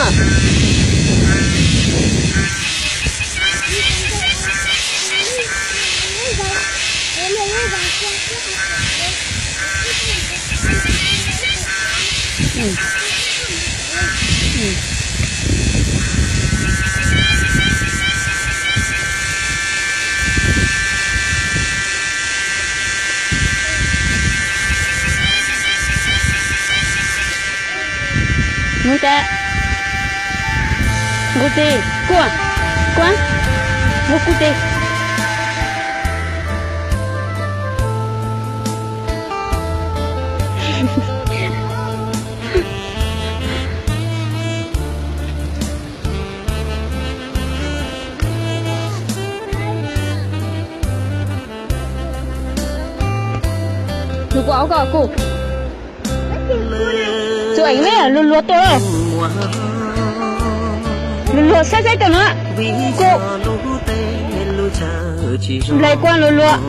Nub tas, nqus tes, kuaj, kuaj, nqus kuj tes. Nws kuj au koj kuj. Txua eev ne, luag luag tuaj. Luag luag saib saib tuaj no. Kuj. Nplaig kuaj luag luag.